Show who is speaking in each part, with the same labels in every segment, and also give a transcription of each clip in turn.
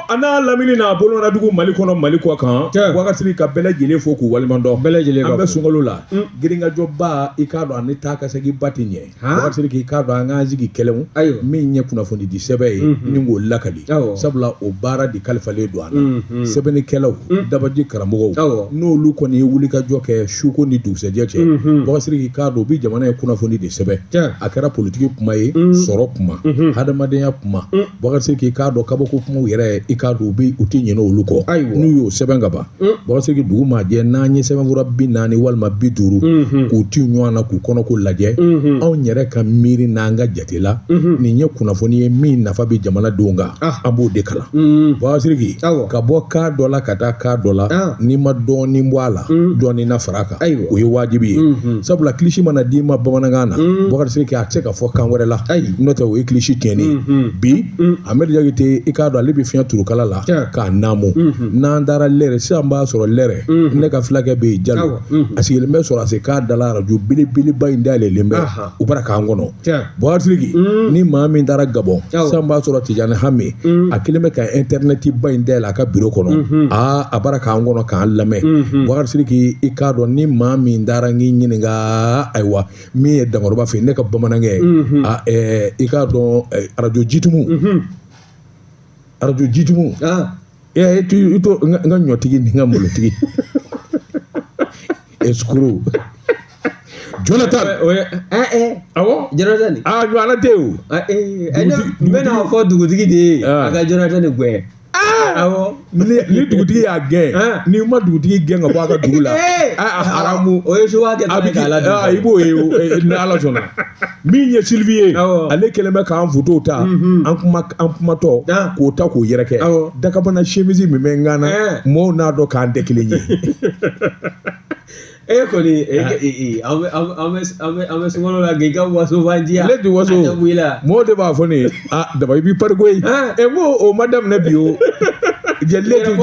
Speaker 1: a n'a lamini n'a bolonɔdugu Mali kɔnɔ Mali kɔ kan. Boubacar Sidiki ka bɛɛ lajɛlen fo k'u waleɲuman dɔn.
Speaker 2: Bɛɛ lajɛlen
Speaker 1: an bɛ sunkalo la. Girinkajɔba i k'a dɔn ani taa ka seginba tɛ ɲɛ. Boubacar Sidiki i k'a dɔn an k'an sigi kɛlɛw min ye kunnafoni di sɛbɛn ye ni k'o lakali sabula o baara de kalifalen don an na sɛbɛnnikɛlaw dabaji karamɔgɔw n'olu kɔni ye wulikajɔ kɛ suko ni dugusɛjɛ cɛ Boubacar Sidiki i k'a dɔn u bɛ jamana ye kunnafoni de sɛbɛn a kɛra politiki kuma ye sɔrɔ kuma hadamadenya kuma Boubacar Sidiki i k'a dɔn kabako kumaw yɛrɛ i k'a dɔn u bɛ u tɛ ɲinɛ olu kɔ n'u y'o sɛbɛn ka ban Boubacar Sidiki dugu maa jɛ n'an ye sɛbɛnfura 40 walima 50 k'u ti ɲɔgɔn na k'u kɔnɔko lajɛ anw yɛrɛ ka miiri n'an ka jate la nin ye kunnafoni ye min nafa bɛ jamanadenw kan an b'o de kalan Boubacar Sidiki ka bɔ kan dɔ la ka taa kan dɔ la n'i ma dɔɔnin bɔ a la dɔɔnin na fara a kan o ye wajibi ye sabula kilisi mana d'i ma bamanankan na Boubacar Sidiki a tɛ se ka fɔ kan wɛrɛ la n'o tɛ o ye kilisi tiɲɛnen ye bi Amadu Jakite i k'a dɔn ale bɛ fiɲɛ turukala la k'a naamu n'an taara lɛrɛ sisan b'a sɔrɔ lɛrɛ ne ka fulakɛ bɛ yen Jalo a sigilen bɛ sɔrɔdasi camp da la arajo belebeleba in dayɛlɛlen bɛ u bara k'an kɔnɔ Boubacar Sidiki ni maa min taara Gabɔn sisan b'a sɔrɔ Tijani Hami a kelen bɛ ka intɛrɛnɛti ba in dayɛlɛ a ka biro kɔnɔ aa a bara k'an kɔnɔ k'an lamɛn Boubacar Sidiki i k'a dɔn ni maa min taara n k'i ɲininka ayiwa min ye Dankɔrɔba fɛ ne ka bamanankɛ i k'a dɔn arajo jitumu arajo jitumu i to n ka ɲɔtigi ni n ka malotigi escroc Jonathan awɔ
Speaker 2: Jonathan
Speaker 1: aa ɲɔgɔnna tɛ o
Speaker 2: n bɛna fɔ dugutigi de ye a ka Jonathan gɛn.
Speaker 1: Awɔ ni dugutigi y'a gɛn n'i ma dugutigi gɛn ka bɔ a ka dugu la a haramu
Speaker 2: o ye suba kɛ
Speaker 1: a bɛ k'a i b'o ye ni Ala sɔnna min ye Sylvie ye ale kɛlen bɛ k'an fotow ta an kuma an kumatɔ k'o ta k'o yɛrɛkɛ dakabana chemise min bɛ n kan na mɔɔw n'a dɔn k'an tɛ kelen ye.
Speaker 2: E kɔni an bɛ sunkalo la k'i ka waso b'an diya
Speaker 1: ne tɛ waso mɔgɔw de b'a fɔ ne ye aa daba i b'i pari koyi ɛ n ko o ma daminɛ bi o jɛlile tɛ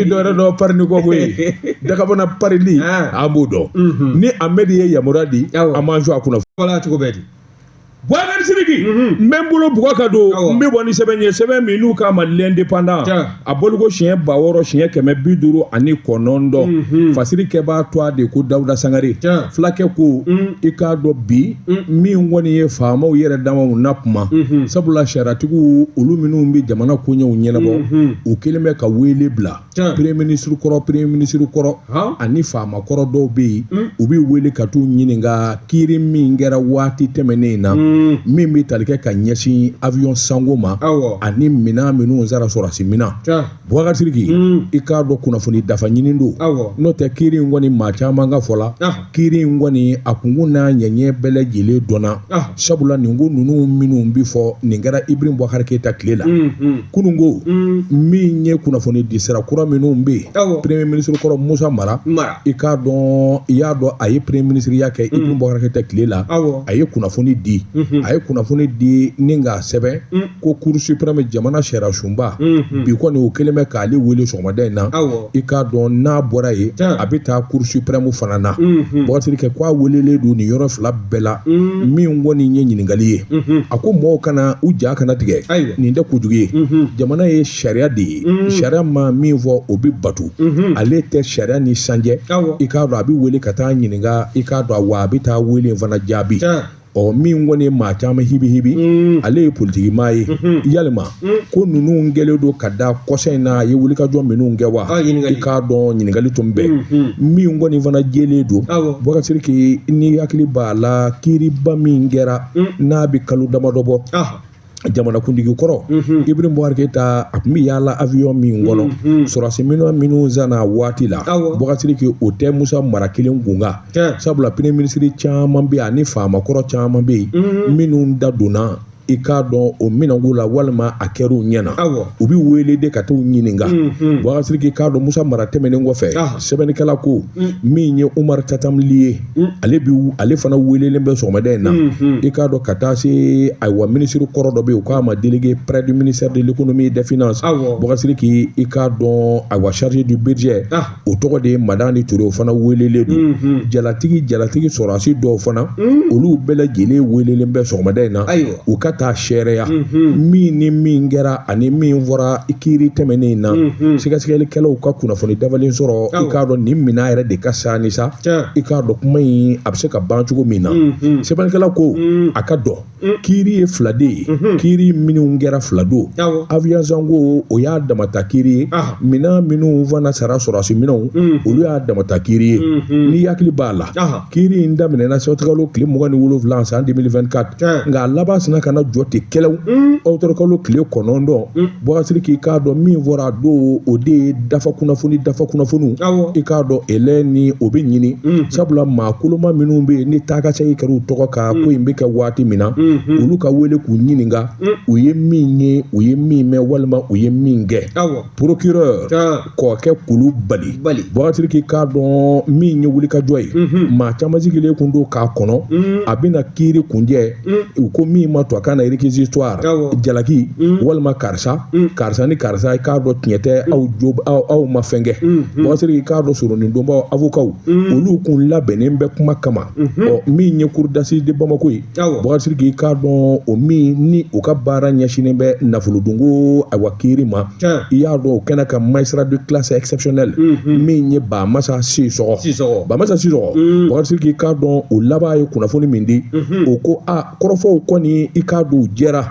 Speaker 1: dɔwɛrɛ dɔn pari ni kɔ koyi dakabana parili an b'o dɔn ni Amɛdi ye yamaruya di an b'an jɔ a kunna
Speaker 2: cogo bɛɛ di
Speaker 1: Boubacar Sidiki n bɛ n bolo bugɔ ka don n bɛ bɔ ni sɛbɛn ye sɛbɛn min n'u k'a ma l'indépendant a bɔliko siɲɛ 6599 fasiri kɛbaa tɔgɔ de ko Dawuda Sangare fulakɛ ko i k'a dɔn bi min kɔni ye faamaw yɛrɛ damaw na kuma sabula sariyatigiw olu minnu bɛ jamana koɲɛw ɲɛnabɔ u kɛlen bɛ ka wele bila premier ministre kɔrɔ premier ministre kɔrɔ ani faama kɔrɔ dɔw bɛ yen u bɛ wele ka t'u ɲininka kiiri min kɛra waati tɛmɛnen in na min bɛ tali kɛ ka ɲɛsin avion sanko ma ani minɛn minnu sara sɔrɔdasi minɛn Boubacar Sidiki i k'a dɔn kunnafoni dafa ɲini don n'o tɛ kiiri in kɔni maa caman ka fɔ la kiiri in kɔni a kunkun n'a ɲɛɲɛ bɛɛ lajɛlen dɔnna sabula nin ko ninnu minnu bɛ fɔ nin kɛra Ibrahim Boubacar Keita tile la kunun ko min ye kunnafoni di sira kura minnu bɛ yen premier ministre kɔrɔ Musa Mara i k'a dɔn i y'a dɔn a ye premier ministreya kɛ Ibrahim Boubacar Keita tile la a ye kunnafoni di a ye kunnafoni di ni k'a sɛbɛn ko cour suprême jamana sariya sunba bi kɔni o kɛlen bɛ k'ale wele sɔgɔmada in na i k'a dɔn n'a bɔra yen a bɛ taa cour suprême fana na Boubacar Sidiki ko a welelen don nin yɔrɔ fila bɛɛ la min kɔni ye ɲininkali ye a ko mɔgɔw kana u ja kana tigɛ nin tɛ kojugu ye jamana ye sariya de ye sariya ma min fɔ o bɛ bato ale tɛ sariya ni san cɛ i k'a dɔn a bɛ wele ka taa ɲininka i k'a dɔn wa a bɛ taa wele in fana jaabi ɔ min kɔni ye maa caman hibihibi ale ye politikimaa ye yalima ko ninnu kɛlen don ka da kɔsa in na a ye wulikajɔ minnu kɛ wa i k'a dɔn ɲininkali tun bɛ min kɔni fana jɛlen don Boubacar Sidiki n'i hakili b'a la kiiriba min kɛra n'a bɛ kalo damadɔ bɔ jamanakuntigi kɔrɔ Ibrahim Boubacar Keita a tun bɛ yaala avion min kɔnɔ sɔrɔdasi minɛn minnu sanna waati la Boubacar Sidiki o tɛ Musa Mara kelen kun kan sabula premier ministre caman bɛ yen ani faama kɔrɔ caman bɛ yen minnu da donna i k'a dɔn o minɛnko la walima a kɛra u ɲɛna u bɛ wele de ka t'u ɲininka Boubacar Sidiki k'a dɔn Musa Mara tɛmɛnen kɔfɛ sɛbɛnnikɛla ko min ye Umaru Tatam Ly ye ale bi ale fana welelen bɛ sɔgɔmada in na i k'a dɔn ka taa se ayiwa minisiri kɔrɔ dɔ bɛ yen u k'a ma délégué près du ministère de l'économie et des finances Boubacar Sidiki i k'a dɔn ayiwa chargé du budget o tɔgɔ de ye Madani Ture o fana welelen don jalatigi sɔrɔdasi dɔw fana olu bɛɛ lajɛlen welelen bɛ sɔgɔmada in na u ka taa seereya min ni min kɛra ani min fɔra kiiri tɛmɛnen in na sɛgɛsɛgɛlikɛlaw ka kunnafoni dafalen sɔrɔ i k'a dɔn nin minɛn yɛrɛ de ka sa ni sa i k'a dɔn kuma in a bɛ se ka ban cogo min na sɛbɛnnikɛla ko a ka dɔn kiiri ye fila de ye kiiri minnu kɛra fila don avion sanko o y'a damata kiiri ye minɛn minnu fana sara sɔrɔdasi minɛnw olu y'a damata kiiri ye n'i hakili b'a la kiiri in daminɛna sɛtanburukalo tile 27 san 2024 nka a laban sinna ka na jɔ ten kɛlɛw ɔkutɔburukalo tile 9 Bubakari Sidiki i k'a dɔn min fɔra a don o de ye dafa kunnafoni dafa kunnafoniw i k'a dɔn elɛ ni o bɛ ɲini sabula maa koloma minnu bɛ yen ni taa ka segin kɛra u tɔgɔ kan ko in bɛ kɛ waati min na olu ka wele k'u ɲininka u ye min ye u ye min mɛn walima u ye min kɛ procureur kɔkɛ Kulubali Bubakari Sidiki i k'a dɔn min ye wulikajɔ ye maa caman sigilen kun don k'a kɔnɔ a bɛna kiiri kuncɛ u ko min ma to a ka na réquisitoire jalaki walima karisa karisa ni karisa i k'a dɔn tiɲɛ tɛ aw jo aw ma fɛn kɛ Bubakari Sidiki i k'a dɔn soronadonbaw avokaw olu kun labɛnnen bɛ kuma kama ɔ min ye cour d'assises de Bamako ye Bubakari Sidiki i k'a dɔn o min ni u ka baara ɲɛsinnen bɛ nafolodunko ayiwa kiiri ma i y'a dɔn o kɛnɛ kan magistrat de classe exceptionnelle min ye Bamasa Sisɔgɔ Bamasa Sisɔgɔ Bubakari Sidiki i k'a dɔn o laban ye kunnafoni min di o ko a kɔrɔfɔw kɔni i k'a dɔn u jɛra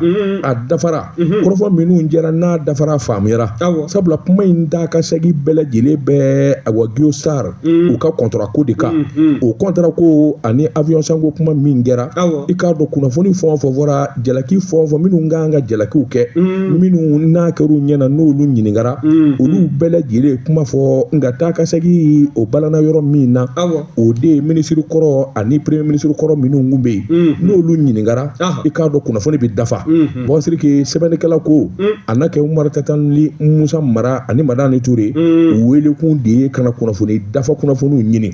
Speaker 1: a dafara kɔrɔfɔ minnu jɛra n'a dafara faamuyara sabula kuma in taa ka segin bɛɛ lajɛlen bɛ awa Guiostar u ka contrat ko de kan o contrat ko ani avion sanko kuma min kɛra i k'a dɔn kunnafoni fɛn o fɛn fɔra jalaki fɛn o fɛn minnu kan ka jalakiw kɛ minnu n'a kɛra u ɲɛna n'olu ɲininkara olu bɛɛ lajɛlen kuma fɔ nka taa ka segin o balana yɔrɔ min na o de ye minisiri kɔrɔ ani premier ministre kɔrɔ minnu kun bɛ yen n'olu ɲininkara i k'a dɔn kunnafoni bɛ dafa Bubakari Sidiki sɛbɛnnikɛla ko a na kɛ Umaru Tatali Musa Mara ani Madani Ture u welekun de ye ka na kunnafoni dafa kunnafoniw ɲini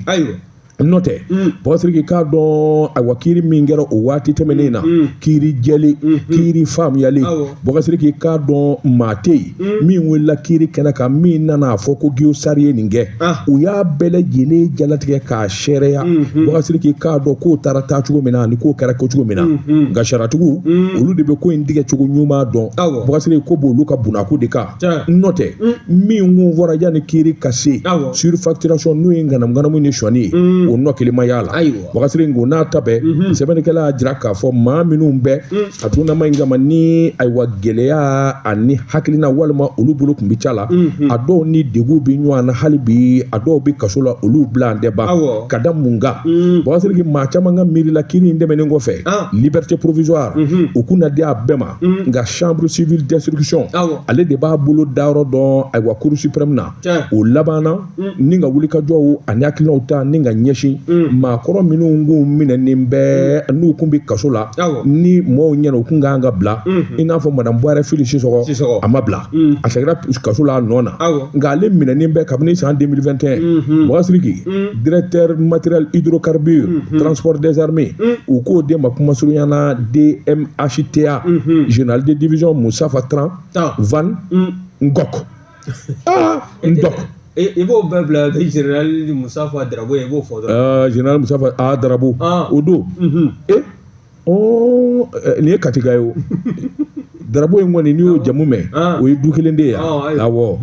Speaker 1: n'o tɛ Bubakari Sidiki k'a dɔn ayiwa kiiri min kɛra o waati tɛmɛnen na kiiri jɛlen kiiri faamuyalen Bubakari Sidiki k'a dɔn maa tɛ yen min welela kiiri kɛnɛ kan min nana a fɔ ko Guiostar ye nin kɛ u y'a bɛɛ lajɛlen jalatigɛ k'a seereya Bubakari Sidiki k'a dɔn k'o taara taa cogo min na ani k'o kɛra kɛ cogo min na nka sariyatigiw olu de bɛ ko in tigɛ cogo ɲuman dɔn Bubakari Sidiki ko b'olu ka bunako de kan n'o tɛ min kun fɔra yanni kiiri ka se surfacturation n'o ye ŋanamuŋanamu ni sɔnni ye o nɔ kelen ma y'a la Bubakari Sidiki ko n'a ta bɛɛ sɛbɛnnikɛla y'a jira k'a fɔ maa minnu bɛ a dunnama in kama ni ayiwa gɛlɛya ani hakilina walima olu bolo tun bɛ ca la a dɔw ni degun bɛ ɲɔgɔn na hali bi a dɔw bɛ kaso la olu bila an tɛ ban ka da mun kan Bubakari Sidiki maa caman ka miiri la kiiri in tɛmɛnen kɔfɛ liberté provisoire o kun na di a bɛɛ ma nka chambre civile d'instruction ale de b'a bolo dayɔrɔ dɔn ayiwa cour suprême na o labanna ni ka wulikajɔw ani hakilinaw ta ni ka ɲɛsin maakɔrɔ minnu kun minɛnen bɛ n'u kun bɛ kaso la ni mɔgɔw ɲɛna u kun kan ka bila i n'a fɔ madame Buwarɛ Fili Sisɔgɔ a ma bila a seginna kaso la a nɔ na nka ale minɛnen bɛ kabini san 2021 Bubakari Sidiki directeur matériel hydrocarbures transport des armées u k'o de ma kuma surunya na DMHTA général de division Moustapha Tran Van Ngok Ndok
Speaker 2: i b'o bɛɛ bila général Moustapha Darabo i b'o fɔ dɔrɔn
Speaker 1: général Moustapha A Darabo o don nin ye Katika ye o Darabo in kɔni n'i y'o jamu mɛn o ye du kelen de ye yan awɔ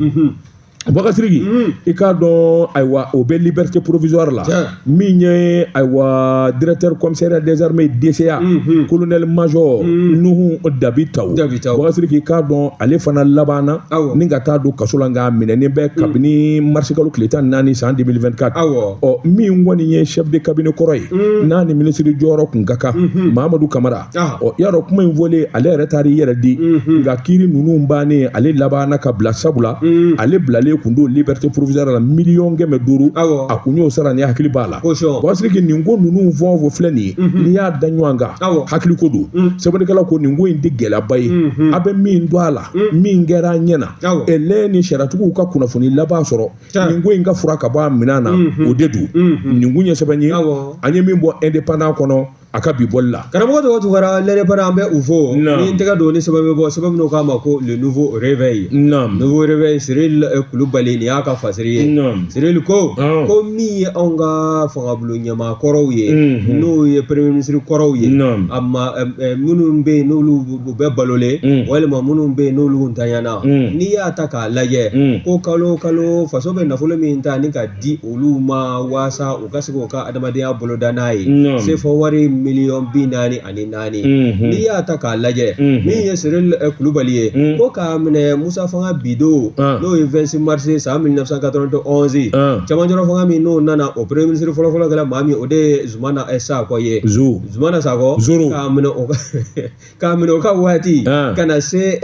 Speaker 1: Bubakari Sidiki i k'a dɔn ayiwa o bɛ liberté provisoire la min ye ayiwa directeur commissariat des armées DCA colonel major Nuhu Dabi Taw Bubakari Sidiki i k'a dɔn ale fana labanna ni ka taa don kaso la nka a minɛnen bɛ kabini marisikalo tile 14 san 2024 ɔ min kɔni ye chef de cabinet kɔrɔ ye n'a ni minisiri jɔyɔrɔ kun ka kan Mahamadu Kamara ɔ y'a dɔn kuma in fɔlen ale yɛrɛ taara i yɛrɛ di nka kiiri ninnu bannen ale labanna ka bila sabula ale bilalen kun don liberté provisoire la 500 000 a kun y'o sara ni hakili b'a la Bubakari Sidiki nin ko ninnu fɛn o fɛn filɛ nin ye n'i y'a da ɲɔgɔn kan hakili ko don sɛbɛnnikɛla ko nin ko in tɛ gɛlɛyaba ye a bɛ min dɔn a la min kɛra an ɲɛ na ɛlɛ ni sariyatigiw ka kunnafoni laban sɔrɔ nin ko in ka fura ka bɔ a minɛn na o de don nin kun ye sɛbɛn ye an ye min bɔ indépendant kɔnɔ. A ka bi bɔli la.
Speaker 2: Karamɔgɔ tɔgɔ Tunkara, l'Indépendant, an bɛ u fo. Ni n tɛgɛ don ni sɛbɛn bɛ bɔ, sɛbɛn min k'a ma ko Le Nouveau Réveil. Nouveau Réveil, Cyril Kulubali, nin y'a ka fasiri ye. Cyril ko ko min ye anw ka fangabulon ɲɛmaa kɔrɔw ye, n'o ye premier ministre kɔrɔw ye, a ma minnu bɛ yen n'olu bɛ balolen, walima minnu bɛ yen n'olu ntanyana, n'i y'a ta k'a lajɛ ko kalo o kalo faso bɛ nafolo min ta ni ka di olu ma waasa u ka se k'u ka adamadenya boloda n'a ye, sefa wari miliyɔn 44, n'i y'a ta k'a lajɛ, min ye Cyril Kulubali ye, ko k'a minɛ Musa Fanga bidon, n'o ye 26 mars san 1991, cɛmancɛrɔ fanga min n'o nana, o premier ministre fɔlɔfɔlɔ kɛra maa min, o de ye Zumana Sakɔ ye. Zumana Sakɔ, k'a minɛ o ka waati ka na se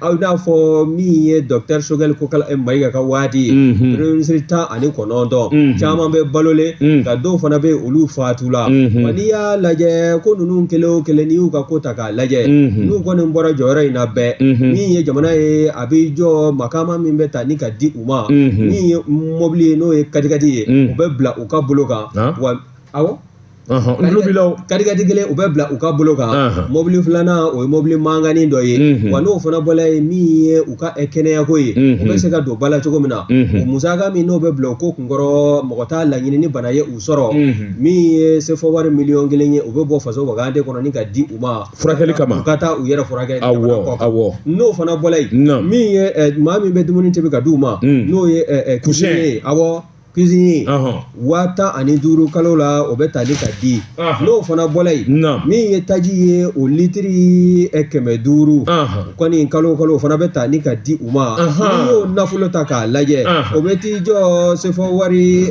Speaker 2: aw n'a fɔ min ye docteur Choguel Kokala Mayiga ka waati, premier ministre 19, caman bɛ balolen, nka dɔw fana bɛ olu fatula. Wa n'i y'a lajɛ ko ninnu kelen o kelen, n'i y'u ka ko ta k'a lajɛ, n'u kɔni bɔra jɔyɔrɔ in na bɛɛ, min ye jamana ye, a b'i jɔ makama min bɛ ta ni ka di u ma, min ye mobili ye, n'o ye katikati ye, o bɛ bila u ka bolo kan. Wa awɔ, katikati kelen o bɛ bila u ka bolo kan, mobili filanan o ye mobili mankannin dɔ ye. Wa n'o fana bɔla yen, min ye u ka kɛnɛyako ye, o bɛ se ka don ba la cogo min na, o musaka min n'o bɛ bila o ko kunkɔrɔ, mɔgɔ t'a laɲini ni bana ye u sɔrɔ, min ye sefa wari miliyɔn 1 ye, o bɛ bɔ faso wagande kɔnɔ ni ka di u ma
Speaker 1: furakɛli kama,
Speaker 2: u ka taa u yɛrɛ furakɛ.
Speaker 1: Awɔ.
Speaker 2: N'o fana bɔla yen, min ye maa min bɛ dumuni tobi ka di u ma, n'o ye cuisinier ye, awɔ, cuisinier, 15,000 kalo la, o bɛ tali ka di. N'o fana bɔla yen, min ye taji ye, o litiri 500 kɔni, kalo o kalo o fana bɛ ta ni ka di u ma. N'i y'o nafolo ta k'a lajɛ, o bɛ t'i jɔ sefa wari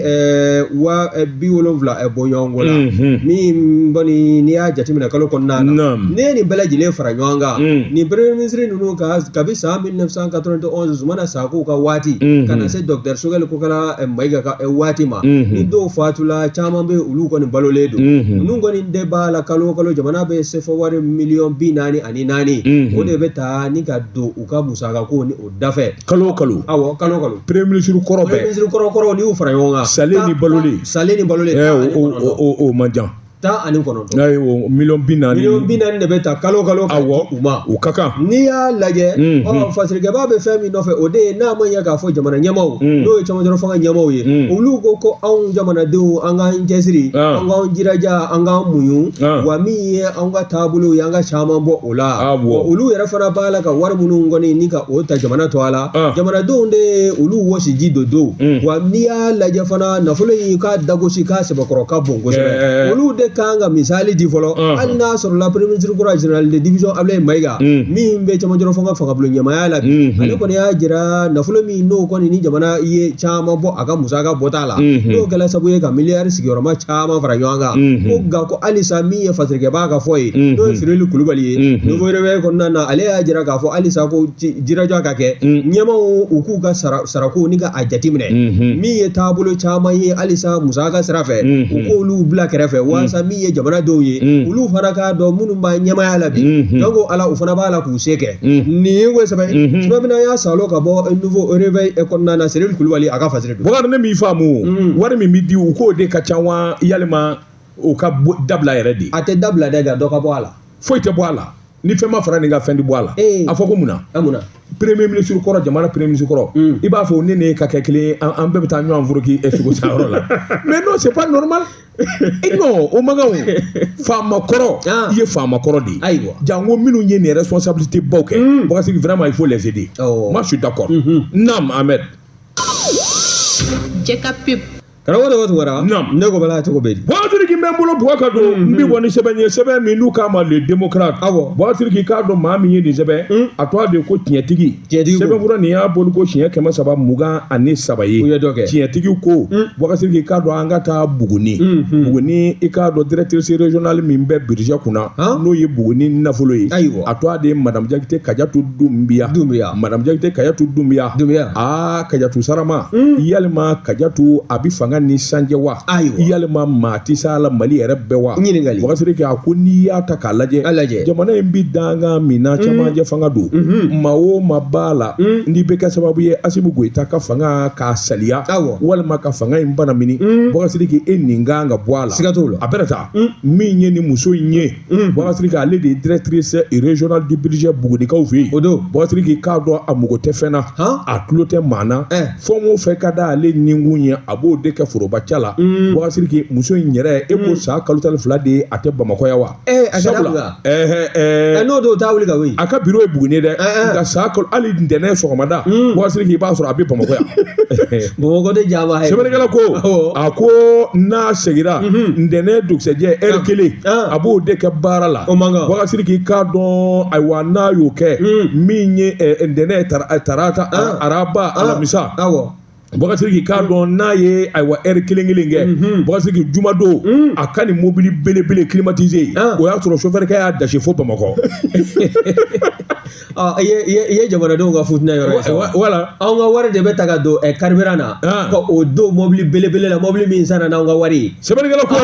Speaker 2: 70,000 bɔɲɔgɔnko la, min kɔni n'i y'a jateminɛ kalo kɔnɔna na. N'i ye nin bɛɛ lajɛlen fara ɲɔgɔn kan, nin premier ministre ninnu ka kabi san 1991, Zumana Sako ka waati, ka na se docteur Choguel Kokala Mayiga ka waati ma, ni dɔw fatula, caman bɛ olu kɔni balolen don. Ninnu kɔni de b'a la, kalo o kalo jamana bɛ sefa wari miliyɔn 44, o de bɛ ta ni ka don u ka musakako ni o dafɛ.
Speaker 1: Kalo o kalo?
Speaker 2: Awɔ, kalo o kalo.
Speaker 1: Premier ministre kɔrɔ bɛɛ?
Speaker 2: Premier ministre kɔrɔ kɔrɔ, n'i y'u fara ɲɔgɔn kan.
Speaker 1: Salen ni balolen.
Speaker 2: Salen ni balolen.
Speaker 1: O man jan.
Speaker 2: 19.
Speaker 1: Ayi, o miliyɔn 40.
Speaker 2: Miliyɔn 40 de bɛ ta kalo kalo ka di u ma.
Speaker 1: O ka kan.
Speaker 2: N'i y'a lajɛ, ɔ fasirikɛba bɛ fɛn min nɔfɛ, o de ye n'a ma ɲɛ k'a fɔ jamana ɲɛmaaw, n'o ye cɛmancɛrɔ fanga ɲɛmaaw ye, olu ko ko anw jamanadenw, an k'an cɛsiri, an k'an jilaja, an k'an muɲu, wa min ye anw ka taabolo ye, an ka caman bɔ o la. Olu yɛrɛ fana b'a la ka wari minnu kɔni ni ka o ta jamana to a la, jamanadenw de ye olu wɔsi ji don don. Wa n'i y'a lajɛ fana, nafolo in k'a dagosi k'a sɛbɛkɔrɔ ka bon kosɛbɛ. Olu de kan ka misali di fɔlɔ, hali n'a sɔrɔla premier ministre kura, général de division Ablaye Mayiga, min bɛ cɛmancɛrɔ fanga fangabulon ɲɛmaaya la bi, ale kɔni y'a jira nafolo min n'o kɔni ni jamana ye caman bɔ a ka musaka bɔta la, n'o kɛra sababu ye ka miliyari sigiyɔrɔma caman fara ɲɔgɔn kan, ko nka ko halisa min ye fasirikɛbaa ka fɔ ye, n'o ye Cyril Kulubali ye, Nouveau Réveil kɔnɔna na, ale y'a jira k'a fɔ halisa ko jirajɔ ka kɛ ɲɛmaaw, u k'u ka sarako ni ka a jateminɛ, min ye taabolo caman ye halisa musaka sira fɛ, u k'olu bila kɛrɛfɛ walasa min ye jamanadenw ye, olu fana k'a dɔn minnu b'a ɲɛmaaya la bi. Donc ala u fana b'a la k'u se kɛ. Nin ye ko sɛbɛn sɛbɛn min y'a salo ka bɔ Nouveau Réveil kɔnɔna na, Cyril Kulubali a ka fasiri don.
Speaker 1: Bɔkari, ne m'i faamu, wari min bɛ di u k'o de ka ca wa, yalima o ka dabila yɛrɛ de?
Speaker 2: A tɛ dabila dɛ, nka dɔ ka bɔ a la.
Speaker 1: Foyi tɛ bɔ a la, ni fɛn ma fara nin ka fɛn tɛ bɔ a la. A fɔ ko mun na?
Speaker 2: Mun na?
Speaker 1: Premier ministre kɔrɔ, jamana premier ministre kɔrɔ, i b'a fɔ ne ne ka kɛ kelen, an bɛɛ bɛ taa ɲɔgɔn foroki sogo sanyɔrɔ la. Mais non, c'est pas normal. Non, o man kan. O faama kɔrɔ, i ye faama kɔrɔ de ye.
Speaker 2: Ayiwa.
Speaker 1: Jango minnu ye nin responsabilité baw kɛ. Bakasigi, vraiment il faut les aider. Moi je suis d'accord. Naam Ahmed.
Speaker 3: Jɛka pub.
Speaker 2: Karamɔgɔ de Tunkara.
Speaker 1: Naam.
Speaker 2: Ne ko bala cogo bɛ di?
Speaker 1: Buwatiri bɛ n bolo buwa ka don, n bɛ bɔ ni sɛbɛn ye, sɛbɛn min n'u k'a ma Le Démocrate. Buwatiri k'i k'a dɔn maa min ye nin sɛbɛn, a tɔgɔ de ko tiɲɛtigi.
Speaker 2: Tiɲɛtigi ko.
Speaker 1: Sɛbɛnfura nin y'a bolo ko siɲɛ 323 ye.
Speaker 2: U ye dɔ kɛ.
Speaker 1: Tiɲɛtigi ko, Buwatiri k'i k'a dɔn an ka taa Buguni. Buguni, i k'a dɔn directrice régionale min bɛ budget kunna, n'o ye Buguni nafolo ye.
Speaker 2: Ayiwa.
Speaker 1: A tɔgɔ de ye Madame Jakite Kajatu Dunbiya.
Speaker 2: Dunbiya.
Speaker 1: Madame Jakite Kajatu Dunbiya.
Speaker 2: Dunbiya.
Speaker 1: Aa, Kajatu Sarama. Yalima Kajatu a bɛ fanga ni sanjɛ wa?
Speaker 2: Ayiwa.
Speaker 1: Yalima maa tɛ s'a la. Mali yɛrɛ bɛɛ wa?
Speaker 2: Ɲininkali.
Speaker 1: Bubakari Sidiki a ko n'i y'a ta k'a lajɛ,
Speaker 2: A lajɛ.
Speaker 1: Jamana in bi dangan min na, cɛmancɛ fanga don. Maa o maa b'a la, n'i bɛ kɛ sababu ye Asimi Goyita ka fanga k'a saliya, walima ka fanga in banamini, Bubakari Sidiki, e nin kan ka bɔ a la.
Speaker 2: Siga t'o la.
Speaker 1: A bɛna taa min ye ni muso in ye, Bubakari Sidiki, ale de ye directrice régionale du budget Bugunikaw fɛ yen.
Speaker 2: O don.
Speaker 1: Bubakari Sidiki k'a dɔn a mago tɛ fɛn na, a tulo tɛ maa na, fɛn o fɛn ka d'ale ninkun ye, a b'o de kɛ foroba ca la. Bubakari Sidiki, muso in yɛrɛ, e ko san kalo 12 de ye a tɛ Bamakɔ yan wa?
Speaker 2: A kɛra
Speaker 1: Sabula
Speaker 2: mun
Speaker 1: ɛɛ ɛɛ
Speaker 2: n'o don, t'a wuli ka bɔ yen.
Speaker 1: A ka biro ye Buguni ye dɛ, nka san kalo, hali ntɛnɛn sɔgɔmada, Bubakari Sidiki, i b'a sɔrɔ a bɛ Bamakɔ yan.
Speaker 2: Bamakɔ tɛ jaba ye.
Speaker 1: Sɛbɛnnikɛla ko, a ko n'a seginna ntɛnɛn dugusɛjɛ ɛri 1, a b'o de kɛ baara la.
Speaker 2: O man kan.
Speaker 1: Bubakari Sidiki k'a dɔn, ayiwa, n'a y'o kɛ, min ye ntɛnɛn, tarata, araba, alamisa, Bubakari Sidiki k'a dɔn n'a ye, ayiwa, ɛri kelen kelen kɛ, Bubakari Sidiki, jumadon, a ka nin mobili belebele climatisé, o y'a sɔrɔ sofɛrikɛ y'a dasi fo Bamakɔ.
Speaker 2: I ye jamanadenw ka futinɛ yɔrɔ ye sa.
Speaker 1: Wala.
Speaker 2: Anw ka wari de bɛ ta ka don carburant na, ka o don mobili belebele la, mobili min sanna n'anw ka wari ye.
Speaker 1: Sɛbɛnnikɛla ko,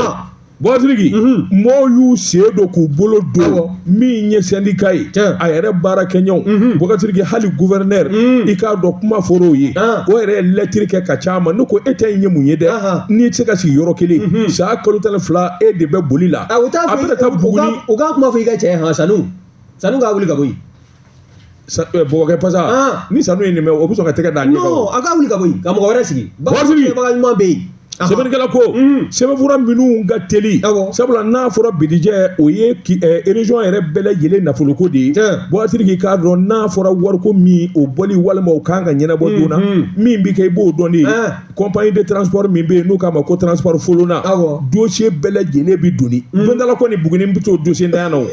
Speaker 1: Bubakari Sidiki, mɔɔw y'u sen don k'u bolo don min ye syndicat ye, a yɛrɛ baarakɛɲɔgɔnw. Bubakari Sidiki, hali gouverneur, i k'a dɔn kuma fɔr'o ye, o yɛrɛ ye lɛtiri kɛ ka ca ma. Ne ko e ta in ye mun ye dɛ? N'i tɛ se ka sigi yɔrɔ kelen, san kalo 12 e de bɛ boli la.
Speaker 2: U t'a
Speaker 1: A bɛna taa Buguni.
Speaker 2: U k'a kuma fɔ i ka cɛ ye han, Sanu k'a wuli ka bɔ yen.
Speaker 1: Bɔbɔkɛ pasa ni Sanu ye nin mɛn, o bɛ sɔn ka tɛgɛ d'a ɲɛ kan.
Speaker 2: Non, a k'a wuli ka bɔ yen ka mɔgɔ wɛrɛ sigi.
Speaker 1: Bubakari Sidiki.
Speaker 2: Baga ɲuman bɛ yen.
Speaker 1: Sɛbɛnnikɛla ko, sɛbɛnfura minnu ka teli, sabula n'a fɔra budget, o ye région yɛrɛ bɛɛ lajɛlen nafoloko de ye. Bubakari Sidiki k'a dɔn n'a fɔra wariko min, o bɔli walima o kan ka ɲɛnabɔ joona, min bɛ kɛ, i b'o dɔn de ye. Compagnie de transport min bɛ yen n'u k'a ma ko transport Folona, dossier bɛɛ lajɛlen bɛ doni don dɔ la kɔni, Buguni bɛ t'o dossier ntanya na o.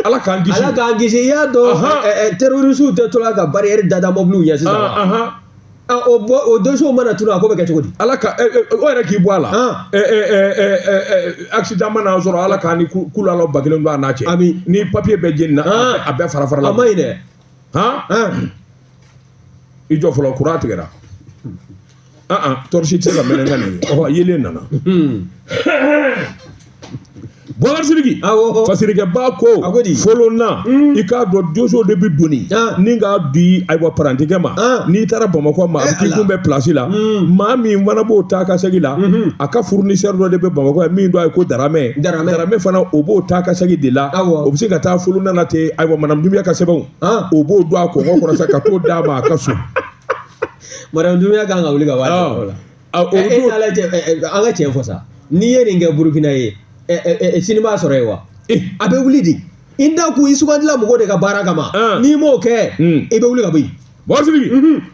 Speaker 1: Ala k'an kisi.
Speaker 2: Ala k'an kisi. I y'a dɔn, terroriste tɛ to la ka barrière da mobiliw ɲɛ sisan. O dossier mana tunu, a ko bɛ kɛ cogo di?
Speaker 1: Ala ka o yɛrɛ k'i bɔ a la. Accident mana sɔrɔ, Ala k'an ni kulu ala ba kelen don a n'a cɛ.
Speaker 2: Ami.
Speaker 1: Ni papier bɛɛ jenina, a bɛɛ fara fara la.
Speaker 2: A ma ɲi dɛ.
Speaker 1: Han, i jɔ fɔlɔ, courant tigɛra. Torche tɛ se ka mɛnɛ n ka nin ye. Ɔhɔ, yelen nana. Bubakari Sidiki, fasirikɛba ko, Folona, i k'a dɔn dossier de bɛ doni ni k'a di, ayiwa, parantikɛ ma. N'i taara Bamakɔ ma, a bɛ t'i kunbɛn place la. Maa min fana b'o taa ka segin la, a ka fournisseur dɔ de bɛ Bamakɔ yan min dɔn a ye ko Daramɛ. Daramɛ fana, o b'o taa ka segin de la. O bɛ se ka taa Folona na ten, ayiwa, madame Dunbiya ka sɛbɛnw, o b'o don a kɔngɔ kɔrɔ sa ka t'o d'a ma a ka so.
Speaker 2: Madame Dunbiya kan ka wuli ka bɔ a la. E t'a lajɛ, an ka tiɲɛ fɔ sa, n'i ye nin kɛ Burukina ye, sini b'a sɔrɔ yen wa? A bɛ wuli de. I da kun i sugandila mɔgɔw de ka baara kama. N'i m'o kɛ, i bɛ wuli ka bɔ yen.
Speaker 1: Bubakari Sidiki,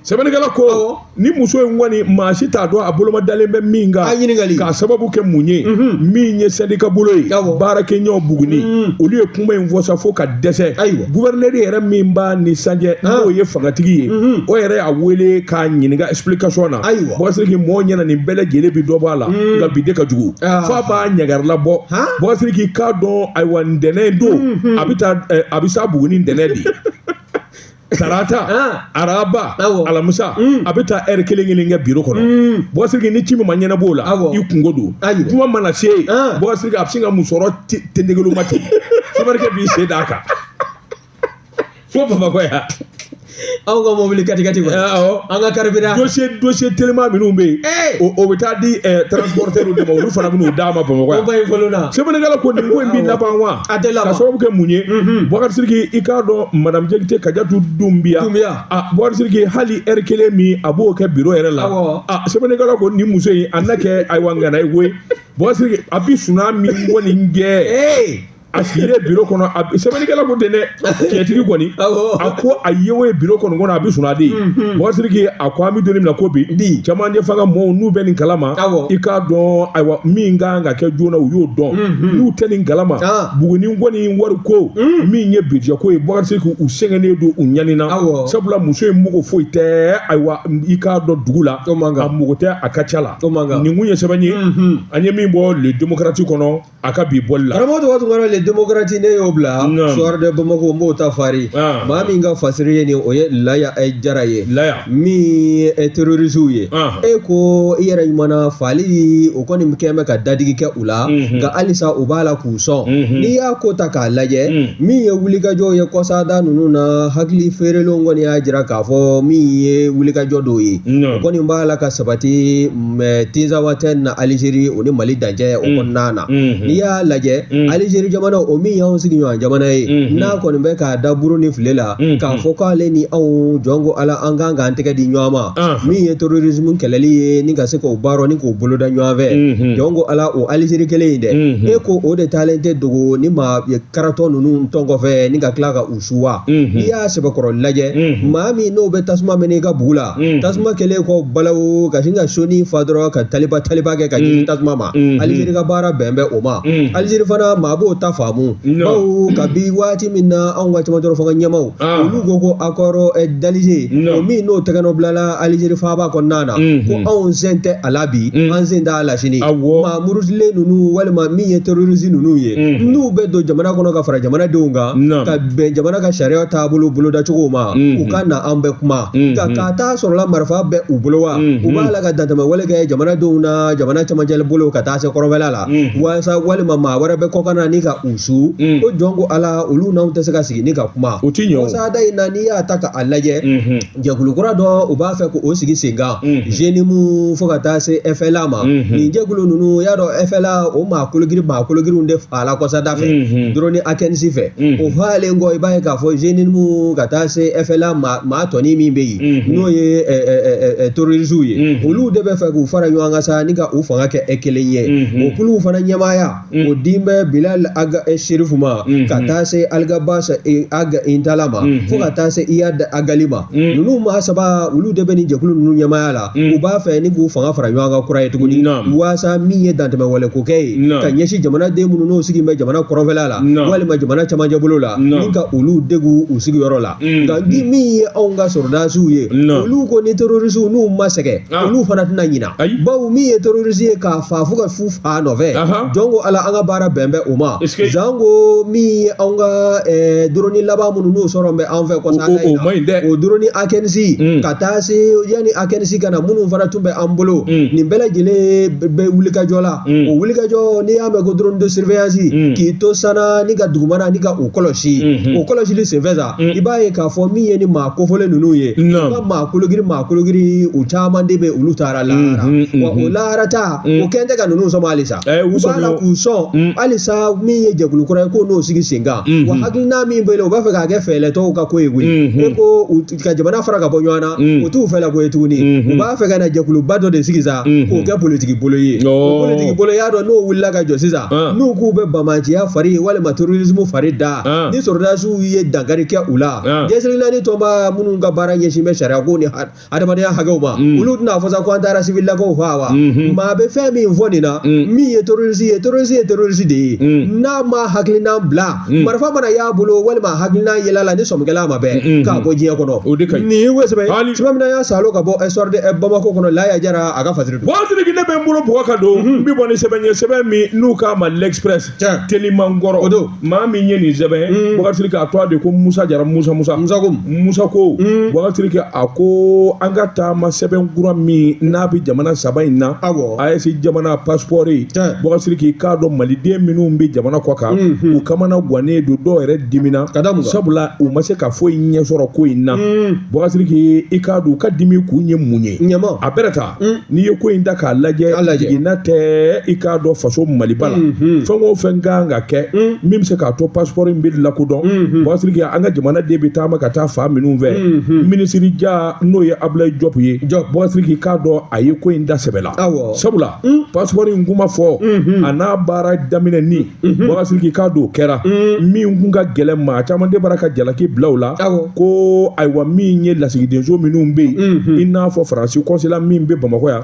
Speaker 1: sɛbɛnnikɛla ko, ni muso in kɔni, maa si t'a dɔn a boloma dalen bɛ min kan.
Speaker 2: A ɲininkali.
Speaker 1: K'a sababu kɛ mun ye? Min ye syndicat bolo ye, baarakɛɲɔgɔn Buguni, olu ye kuma in fɔ sa fo ka dɛsɛ. Gouverneur yɛrɛ min b'a ni sanjɛ, n'o ye fangatigi ye, o yɛrɛ y'a wele k'a ɲininka explication na. Bubakari Sidiki, mɔgɔw ɲɛna nin bɛɛ lajɛlen bi dɔ bɔ a la, nka bi de ka jugu f'a b'a ɲagarila bɔ. Bubakari Sidiki k'a dɔn, ayiwa, ntɛnɛn don, a bɛ taa, a bɛ s'a Buguni ntɛnɛn de, tarata, araba, alamisa, a bɛ taa ɛri kelen kelen kɛ biro kɔnɔ. Bubakari Sidiki, ni ci min ma ɲɛnabɔ o la, i kungo don. Kuma mana se yen, Bubakari Sidiki, a bɛ sin ka musɔrɔ tendegelo ma ten, sɛbɛnnikɛ b'i sen d'a kan fo Bamakɔ yan.
Speaker 2: Anw ka mobili katikati kɔnɔ. An ka carburant.
Speaker 1: Dossier teliman minnu bɛ yen, o bɛ taa di transporteur de ma, olu fana bɛ n'o d'a ma Bamakɔ yan.
Speaker 2: Compagnie Folona.
Speaker 1: Sɛbɛnnikɛla ko, nin ko in bɛ laban wa?
Speaker 2: A tɛ laban.
Speaker 1: Ka sababu kɛ mun ye? Bubakari Sidiki, i k'a dɔn madame Jakite Kajatu Dunbiya.
Speaker 2: Dunbiya.
Speaker 1: Bubakari Sidiki, hali ɛri kelen min a b'o kɛ biro yɛrɛ la. Sɛbɛnnikɛla ko, nin muso in, a na kɛ, ayiwa, ŋana ye koyi. Bubakari Sidiki, a bɛ sunaa min kɔni kɛ, a sigilen biro kɔnɔ, sɛbɛnnikɛla ko ten dɛ, tiɲɛtigi kɔni, a ko a ye o ye biro kɔni kɔnɔ, a bɛ sunaa de ye. Bubakari Sidiki, a ko an bɛ don min na ko bi, cɛmancɛ fanga mɔɔw n'u bɛ nin kalama, i k'a dɔn, ayiwa, min kan ka kɛ joona, u y'o dɔn. N'u tɛ nin kalama, Buguni kɔni wari ko min ye budget ko ye, Bubakari Sidiki, u sɛgɛnnen don, u ɲanina, sabula muso in mago foyi tɛ, ayiwa, i k'a dɔn dugu la, a mago tɛ a ka ca la. Nin kun ye sɛbɛn ye an ye min bɔ Le Démocrate kɔnɔ a ka bi bɔli la.
Speaker 2: Karamɔgɔ tɔgɔ Tunkara, Le Démocrate ne y'o bila Soir de Bamako n b'o ta fari maa min ka fasiri ye nin o ye Laya Jara ye min ye terroristew ye e ko i yɛrɛ ɲuman na faali o kɔni kɛn bɛ ka dadigi kɛ u la nka halisa u b'a la k'u sɔn n'i y'a ko ta k'a lajɛ min ye wulikajɔw ye kɔsada ninnu na hakili feerelenw kɔni y'a jira k'a fɔ min ye wulikajɔ dɔw ye o kɔni b'a la ka sabati Tinzawatɛn na Alizeri o ni Mali dancɛ o kɔnɔna na n'i y'a lajɛ Alizeri jamana o min y'anw sigiɲɔgɔn jamana ye n'a kɔni bɛ k'a da buru ni file la k'a fɔ k'ale ni anw jɔn ko Ala an kan k'an tɛgɛ di ɲɔgɔn ma min ye terrorisme kɛlɛli ye ni ka se k'o baara ni k'o boloda ɲɔgɔn fɛ jɔn ko Ala o Alizeri kelen in dɛ e ko o de taalen tɛ dogo ni maa karatɔ ninnu tɔn kɔfɛ ni ka tila ka u su wa n'i y'a sɛbɛkɔrɔ lajɛ maa min n'o bɛ tasuma mɛnɛ i ka bugu la tasuma kɛlen kɔ balawu ka sin ka soni fa dɔrɔn ka taliba taliba kɛ ka ɲɛsin tasuma ma Alizeri ka baara bɛn bɛ o ma Alizeri fana maa b'o ta faamu bawo kabi waati min na anw ka cɛmancɛ fanga ɲɛmaaw olu ko ko accord d'Alger o min n'o tɛgɛnɔ bilala Alizeri faaba kɔnɔna na ko anw sen tɛ a la bi an sen t'a la sini maa murutilen ninnu walima min ye terroriste ninnu ye n'u bɛ don jamana kɔnɔ ka fara jamanadenw kan ka bɛn jamana ka sariya taabolo bolodacogo ma u ka na an bɛ kuma nka k'a t'a sɔrɔla marifa bɛ u bolo wa u b'a la ka dantɛmɛ wale kɛ jamanadenw na jamana cɛmancɛ bolo ka taa se kɔrɔnfɛla la walasa walima maa wɛrɛ bɛ kɔkan na ni ka u su ko jɔn ko Ala olu n'anw tɛ se ka sigi ni ka kuma
Speaker 1: o ti ɲɛ o
Speaker 2: kɔsada in na n'i y'a ta k'a lajɛ jɛkulu kura dɔ u b'a fɛ k'o sigi sen kan JNIM fo ka taa se FLA ma nin jɛkulu ninnu y'a dɔn FLA o maa kologiri maa kologirinw de faala kɔsada fɛ drone ANKS fɛ o faalen kɔ i b'a ye k'a fɔ JNIM ka taa se FLA maa tɔnin min bɛ yen n'o ye terroristew ye olu de bɛ fɛ k'u fara ɲɔgɔn kan sa ni ka u fanga kɛ e kelen ye o kuluw fana ɲɛmaaya o din bɛ Bilal Ag Sherifu ma ka taa se Alghabass Ag Intalla ma fo ka taa se Iyad Ag Ghali ma ninnu maa saba olu de bɛ nin jɛkulu ninnu ɲɛmaaya la u b'a fɛ ni k'u fanga fara ɲɔgɔn kan kura ye tuguni waasa min ye dantɛmɛ wale ko kɛ ye ka ɲɛsin jamanaden minnu n'o sigi bɛ jamana kɔrɔnfɛla la walima jamana camancɛ bolo la ni ka olu degun u sigiyɔrɔ la nka ni min ye anw ka sɔrɔdasiw ye olu ko ni terrorisiw n'u ma sɛgɛn olu fana tɛna ɲina bawo min ye terroriste ye k'a faa fo ka fu faa nɔfɛ jɔn ko Ala an ka baara bɛn bɛ o ma janko min ye anw ka drone laban minnu n'o sɔrɔ bɛ an fɛ kɔsa o drone ANKS ka taa se yanni ANKS ka na minnu fana tun bɛ an bolo nin bɛɛ lajɛlen bɛ wulikajɔ la o wulikajɔ n'i y'a mɛn ko drone de surveillance k'i to sanna ni ka dugumana ni ka o kɔlɔsi o kɔlɔsili senfɛ sa i b'a ye k'a fɔ min ye ni maa kofɔlen ninnu ye u ka maa kologiri maa kologiri u caman de bɛ olu taara lahara wa o lahara ta o kɛn tɛ ka ninnu sɔn halisa u b'a la k'u sɔn halisa min ye jɛkulu kura ye ko n'o sigi sen kan wa hakilina min bɛ yen u b'a fɛ k'a kɛ fɛɛlɛtɔw ka ko ye koyi e ko ka jamana fara ka bɔ ɲɔgɔn na o t'u fɛla ko ye tuguni u b'a fɛ ka na jɛkuluba dɔ de sigi sa k'o kɛ politiki bolo ye o politiki bolo y'a dɔn n'o wulila ka jɔ sisan n'u k'u bɛ banbaanciya fari walima terrorisme fari da ni sɔrɔdasiw ye dankari kɛ u la diɲɛ seleke naani tɔnba minnu ka baara ɲɛsin bɛ sariya ko ni adamadenya hakɛw ma olu tɛna fɔ sa ko an taara sivilakaw faa wa maa bɛ fɛn min fɔ nin na min ye terroriste ye terroriste ye terroriste de ye n'a ma hakilina bila marifa mana y'a bolo walima hakilina yɛlɛ la ni sɔmikɛla ma bɛn k'a bɔ diɲɛ kɔnɔ
Speaker 1: o de ka ɲi
Speaker 2: nin ye sɛbɛn sɛbɛn min na y'a salo ka bɔ Soir de Bamako kɔnɔ Laya Jara a ka fasiri
Speaker 1: don Sidiki ne bɛ n bolo bugɔ ka don n bɛ bɔ ni sɛbɛn ye sɛbɛn min n'u k'a ma L'Express telimankɔrɔ
Speaker 2: o don
Speaker 1: maa min ye nin sɛbɛn Bubakari Sidiki a tɔgɔ de ko Musa Jara Musa Musa
Speaker 2: Musa ko
Speaker 1: Musa ko Bubakari Sidiki a ko an ka taama sɛbɛn kura min n'a bɛ jamana saba in na
Speaker 2: awɔ
Speaker 1: AES jamana passeport Bubakari Sidiki k'a dɔn maliden minnu bɛ jamana kɔ kan u kamana gannen don dɔw yɛrɛ dimina
Speaker 2: ka da mun kan
Speaker 1: sabula u ma se ka foyi ɲɛ sɔrɔ ko in na Bubakari Sidiki i k'a dɔn u ka dimi kun ye mun ye
Speaker 2: ɲama
Speaker 1: a bɛrɛ ta n'i ye ko in ta k'a lajɛ jiginna tɛ i k'a dɔn faso Maliba la fɛn o fɛn kan ka kɛ min bɛ se k'a to passeport in bɛ lakodɔn Bubakari Sidiki an ka jamanaden bɛ taama ka taa fan minnu fɛ minisiri ja n'o ye Abulayi Jɔpu ye Bubakari Sidiki k'a dɔn a ye ko in da sɛbɛ la sabula passeport in kuma fɔ a n'a baara daminɛ ni Bubakari Sidiki k'a dɔn o kɛra min kun ka gɛlɛn maa caman de bara ka jalaki bila u la ko ayiwa min ye lasigidenso minnu bɛ yen i n'a fɔ Faransi consulat min bɛ Bamakɔ yan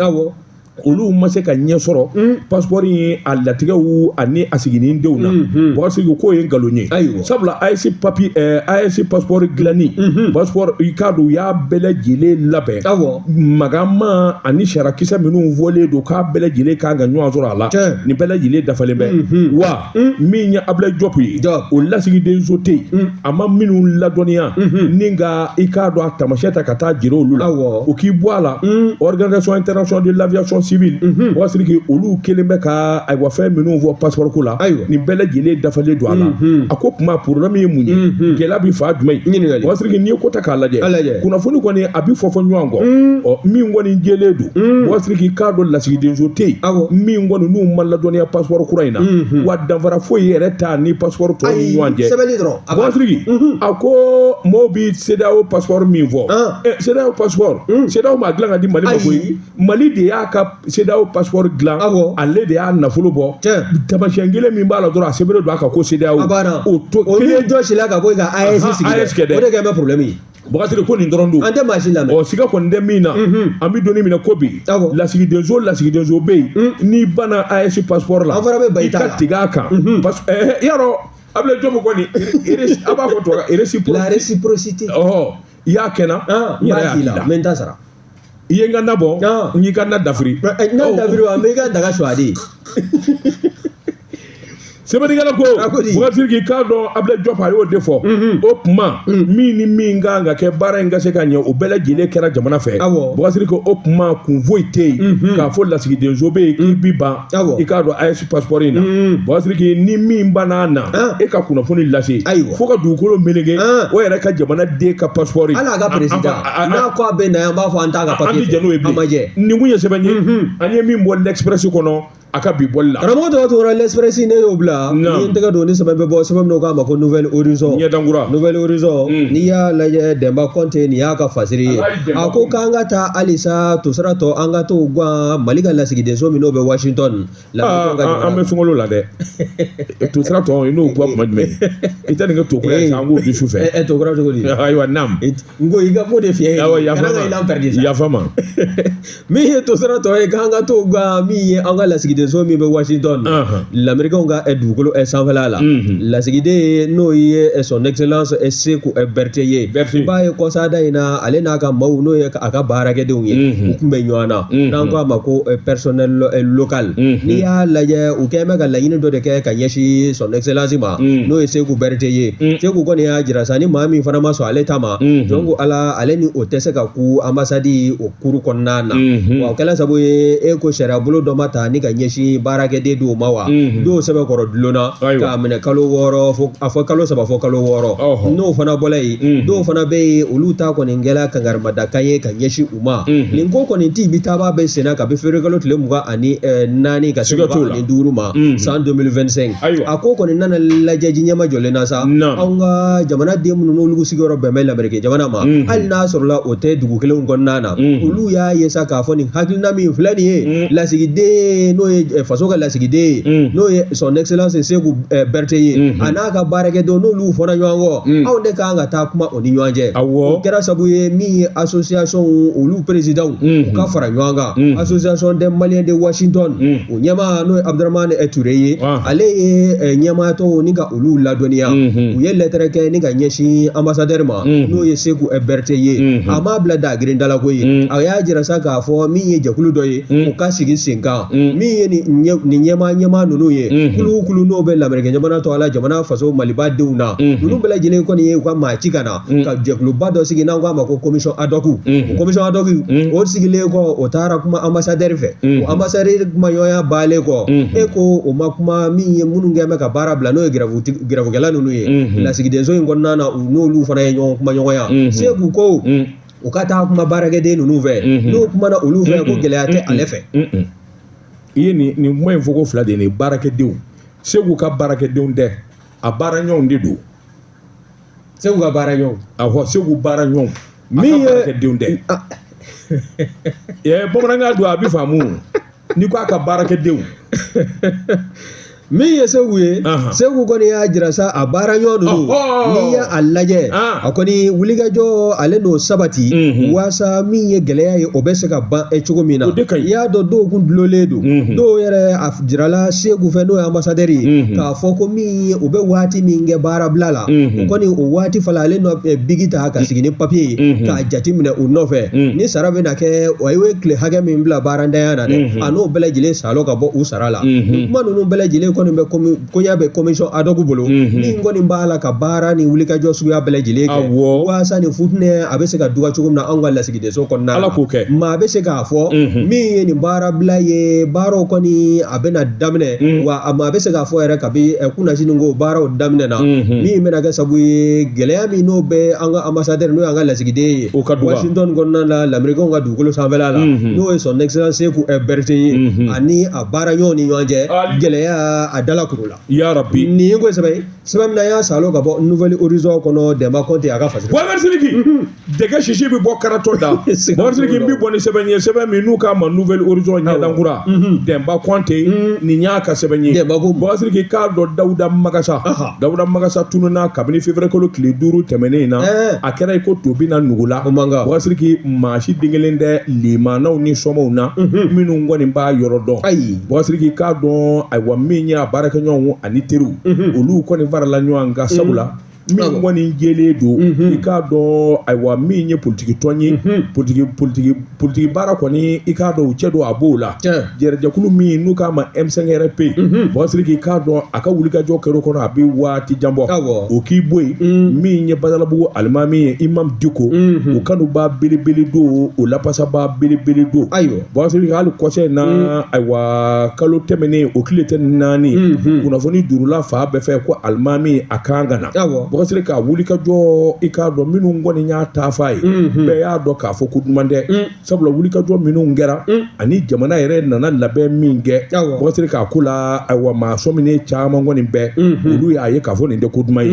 Speaker 1: Olu ma se ka ɲɛ sɔrɔ passeport in a latigɛw ani a siginidenw na. Boubacar Sidiki, k'o ye nkalon ye, sabula AES papier, AES passeport dilanni, passeport, i k'a dɔn u y'a bɛɛ lajɛlen labɛn magama ani sariyakisɛ minnu fɔlen don k'a bɛɛ lajɛlen kan ka ɲɔgɔn sɔrɔ a la. Nin bɛɛ lajɛlen dafalen bɛ wa. Min ye Abdoulaye Diop ye, o lasigidenso tɛ yen, a ma minnu ladɔnniya ni ka i k'a dɔn a taamasiyɛn ta ka taa jira olu la, o k'i bɔ a la. Organisation internationale de l'aviation civile, Boubacar Sidiki, olu kelen bɛ ka ayiwa fɛn minnu fɔ passeport ko la, nin bɛɛ lajɛlen dafalen don a la. A ko kuma problème ye mun ye? Gɛlɛya bɛ fan jumɛn ye? Boubacar Sidiki, n'i ye ko ta k'a lajɛ, kunnafoni kɔni a bɛ fɔ fɔ ɲɔgɔn kɔ. Ɔ, min kɔni jɛlen don, Boubacar Sidiki, k'a dɔn lasigidenso tɛ yen min kɔni n'u ma ladɔnniya passeport kura in na, wa danfara foyi yɛrɛ t'a ni passeport tɔw ni ɲɔgɔn cɛ. Boubacar Sidiki, a ko mɔɔw bi CEDEAO passeport min fɔ, CEDEAO passeport, CEDEAO m'a dilan ka di Mali ma koyi. Mali de y'a ka CEDEAO passeport dilan, ale de y'a nafolo bɔ. Taamasiyɛn kelen min b'a la dɔrɔn, a sɛbɛnnen don a kan ko CEDEAO.
Speaker 2: O to kelen jɔsila ka bɔ ka AES sigi dɛ, o de kɛ bɛ problème ye.
Speaker 1: Boubacar, ko nin dɔrɔn don.
Speaker 2: An tɛ maa si lamɛn.
Speaker 1: Ɔ, siga kɔni tɛ min na, an bɛ don min na ko bi, lasigidenso bɛ yen, n'i banna AES passeport la,
Speaker 2: an fana bɛ ban
Speaker 1: i ka tigɛ a kan, parce que yarɔ Abdoulaye Diop kɔni, a b'a fɔ tubabu réciprocité.
Speaker 2: La réciprocité.
Speaker 1: Ɔhɔ, i y'a kɛ n na,
Speaker 2: n yɛrɛ y'a k'i la, n bɛ n ta sara.
Speaker 1: I ye n ka na bɔ, n y'i ka na dafiri.
Speaker 2: Na dafiri wa, n bɛ i ka daga suwa de.
Speaker 1: Sɛbɛnnikɛla ko, Boubacar Sidiki, k'a dɔn Abdoulaye Diop a y'o de fɔ. O kuma min ni min kan ka kɛ baara in ka se ka ɲɛ, o bɛɛ lajɛlen kɛra jamana fɛ. Boubacar Sidiki, o kuma kun foyi tɛ yen k'a fɔ lasigidenso bɛ yen k'i bi ban i k'a dɔn AES passeport in na. Boubacar Sidiki, ni min banna na, e ka kunnafoni lase fo ka dugukolo meleke, o yɛrɛ ka jamana den ka passeport.
Speaker 2: Hali a ka président n'a ko a bɛ na yan, an b'a fɔ an t'a ka papier.
Speaker 1: An tɛ jɛn n'o ye bilen. Nin kun ye sɛbɛn ye an ye min bɔ L'Express kɔnɔ a ka bi bɔli la.
Speaker 2: Karamɔgɔ tɔgɔ tora L'Express, ne y'o bila ni n tɛgɛ don ni sɛbɛn bɛ bɔ, sɛbɛn min k'a ma ko Nouvel Horizon.
Speaker 1: Ɲɛdankura.
Speaker 2: Nouvel Horizon, n'i y'a lajɛ, Denba Kɔnte, nin y'a ka fasiri ye. A ko k'an ka taa halisa tosira tɔ, an ka t'o gan Mali ka lasigidenso min n'o bɛ Washington.
Speaker 1: An bɛ sunkalo la dɛ. Tosira tɔ, i n'o bɔ kuma jumɛn? I tɛ nin kɛ tokura ye sa, an k'o di su fɛ.
Speaker 2: Tokura cogo di?
Speaker 1: Ayiwa, naam.
Speaker 2: N ko i ka ko de fiyɛ.
Speaker 1: Awɔ, yafa ma. Yafa ma.
Speaker 2: Min ye tosira tɔ ye, k'an ka t'o gan min ye an ka lasigidenso min bɛ Washington, l'Américain ka dugukolo sanfɛla la, lasigiden n'o ye son excellence Seku Berete ye. I b'a ye kɔsada in na, ale n'a ka maaw, n'o ye a ka baarakɛdenw ye, u tun bɛ ɲɔgɔn na, n'an ko a ma ko personnel local. N'i y'a lajɛ, u kɛlen bɛ ka laɲini dɔ de kɛ ka ɲɛsin son excellence ma, n'o ye Seku Berete ye. Seku kɔni y'a jira sa, ni maa min fana ma sɔn ale ta ma, donc ala ale ni o tɛ se ka ku ambassade o kuru kɔnɔna na. Wa o kɛla sababu ye, e ko sariya bolo dɔ ma ta ni ka ɲɛsin baarakɛden dɔw ma wa, dɔw sɛbɛkɔrɔ dulonna k'a minɛ kalo 6 fo a fɔ kalo 3 fo kalo 6. N'o fana bɔla yen, dɔw fana bɛ yen, olu ta kɔni kɛla kankarimadakan ye ka ɲɛsin u ma. Nin ko kɔni ti bi taaba bɛ senna kabi février kalo tile 24 ka se 25 ma san 2025. A ko kɔni nana lajɛ ji ɲɛma jɔlen na sa, anw ka jamanaden minnu n'olu sigiyɔrɔ bɛn bɛ Lameriki jamana ma, hali n'a sɔrɔla o tɛ dugu kelenw kɔnɔna na, olu y'a ye sa k'a fɔ nin hakilina min filɛ nin ye, lasigiden n'o ye faso ka lasigiden ye, n'o ye son excellence Seku Berete ye, a n'a ka baarakɛdenw, n'olu fɔra ɲɔgɔn kɔ, anw de kan ka taa kuma o ni ɲɔgɔn cɛ. O kɛra sababu ye min ye association olu présidents u ka fara ɲɔgɔn kan, association des Maliens de Washington, o ɲɛmaa n'o ye Abdramane Touré ye, ale ye ɲɛmaatɔw ni ka olu ladɔnniya. U ye lɛtɛrɛ kɛ ni ka ɲɛsin ambassadeur ma, n'o ye Seku Berete ye. A m'a bila da girin dala koyi, a y'a jira sa k'a fɔ min ye jɛkulu dɔ ye, u ka sigi sen kan, min ye nin ɲɛmaa ninnu ye, kulu n'o bɛ Lameriki jamana tɔgɔ la, jamana faso Maliba denw na, ninnu bɛɛ lajɛlen kɔni ye u ka maa ci ka na ka jɛkuluba dɔ sigi n'an k'a ma ko commission ad hoc. O commission ad hoc o sigilen kɔ, o taara kuma ambassadeur fɛ. O ambassadeur kumaɲɔgɔnya baalen kɔ, e ko o ma kuma min ye minnu kɛ bɛ ka baara bila, n'o ye grèvekɛla ninnu ye lasigidenso in kɔnɔna na, n'olu fana ye ɲɔgɔn kumaɲɔgɔnya. Seku ko u ka taa kuma baarakɛden ninnu fɛ, n'o kumana olu fɛ, ko gɛlɛya tɛ ale fɛ.
Speaker 1: I ye nin kuma in fɔ ko fila de ye nin baarakɛdenw. Seku ka baarakɛdenw tɛ, a baaraɲɔgɔnw de don.
Speaker 2: Seku ka baaraɲɔgɔnw.
Speaker 1: Awɔ, Seku baaraɲɔgɔnw. Min ye baarakɛdenw tɛ. Bamanankan don, a bɛ faamu. N'i ko a ka baarakɛdenw.
Speaker 2: Min ye Segu ye, Segu kɔni y'a jira sa a baara ɲɔgɔn ninnu, n'i y'a lajɛ, a kɔni wulikajɔ ale n'o sabati waasa min ye gɛlɛya ye o bɛ se ka ban cogo min na. I y'a dɔn dɔw kun dulonlen don, dɔw yɛrɛ a jirala Segu fɛ, n'o ye ambassadeur ye, k'a fɔ ko min ye u bɛ waati min kɛ baarabila la, o kɔni o waati fana ale nɔ bigi ta ka sigi ni papiye ye k'a jateminɛ u nɔfɛ ni sara bɛna kɛ, o ye tile hakɛ min bila baarantanya na dɛ, a n'o bɛɛ lajɛlen salo ka bɔ u sara la. Kuma ninnu bɛɛ lajɛlen kɔni bɛ koɲa bɛ commission ad hoc bolo, min kɔni b'a la ka baara ni wulikajɔ suguya bɛɛ lajɛlen kɛ waasa nin futinɛ a bɛ se ka duga cogo min na anw ka lasigidenso kɔnɔna na.
Speaker 1: Ala k'o kɛ.
Speaker 2: Maa bɛ se k'a fɔ min ye nin baarabila ye, baaraw kɔni a bɛna daminɛ, wa maa bɛ se k'a fɔ yɛrɛ kabi kunnasini ko baaraw daminɛ na, min bɛna kɛ sabu ye gɛlɛya min n'o bɛ an ka ambassadeur, n'o y'an ka lasigiden ye Washington kɔnɔna la, lamɛrikɛnw ka dugukolo sanfɛla la, n'o ye son excellence Seku Berete ye, ani a baara ɲɔgɔn ni ɲɔgɔn cɛ gɛlɛya a dala kuru la.
Speaker 1: Ya Rabbi.
Speaker 2: Nin ye ko sɛbɛn sɛbɛn min na y'a salo ka bɔ Nouvel Horizon kɔnɔ, Dɛnba Kɔnte a ka fasiri.
Speaker 1: Bubakari Sidiki, dɛgɛ sisi bɛ bɔ karatɔ da. Bubakari Sidiki, n bɛ bɔ ni sɛbɛn ye, sɛbɛn min n'u k'a ma Nouvel Horizon ɲɛdankura, Dɛnba Kɔnte nin y'a ka sɛbɛn ye.
Speaker 2: Dɛnba ko
Speaker 1: Bubakari Sidiki k'a dɔn Dawuda Magasa, Dawuda Magasa tununna kabini février kalo tile 5 tɛmɛnen in na, a kɛra i ko tobi na nugu la. Bubakari Sidiki, maa si den kelen tɛ limanaw ni sɔmɔw na minnu kɔni b'a yɔrɔ dɔn.
Speaker 2: Ayi.
Speaker 1: Bubakari Sidiki k'a dɔn, ayiwa, min ye a baarakɛɲɔgɔnw ani teriw, olu kɔni farala ɲɔgɔn kan, sabula min kɔni jɛlen don, i k'a dɔn, ayiwa, min ye politiki tɔn ye, politiki baara kɔni, i k'a dɔn u cɛ don a b'o la. Jɛrɛjɛkulu min n'u k'a ma M5RP, Bubakari Sidiki k'a dɔn a ka wulikajɔ kɛr'o kɔnɔ a bɛ waati jan bɔ, o k'i bɔ yen. Min ye Badalabugu alimami ye, Imam Diko, o kanubaa belebele don, o lapasabaa belebele don.
Speaker 2: Ayiwa.
Speaker 1: Bubakari Sidiki, hali kɔsɛ in na, ayiwa, kalo tɛmɛnen o tile 14, kunnafoni durula fan bɛɛ fɛ ko alimami a kan ka na. Bubakari Sidiki ka wulikajɔ, i k'a dɔn minnu kɔni y'a ta fa ye, bɛɛ y'a dɔn k'a fɔ ko duman tɛ, sabula wulikajɔ minnu kɛra ani jamana yɛrɛ nana labɛn min kɛ, Bubakari Sidiki k'a ko la, ayiwa, maa sɔminen caman kɔni bɛɛ olu y'a ye k'a fɔ nin tɛ ko duman ye.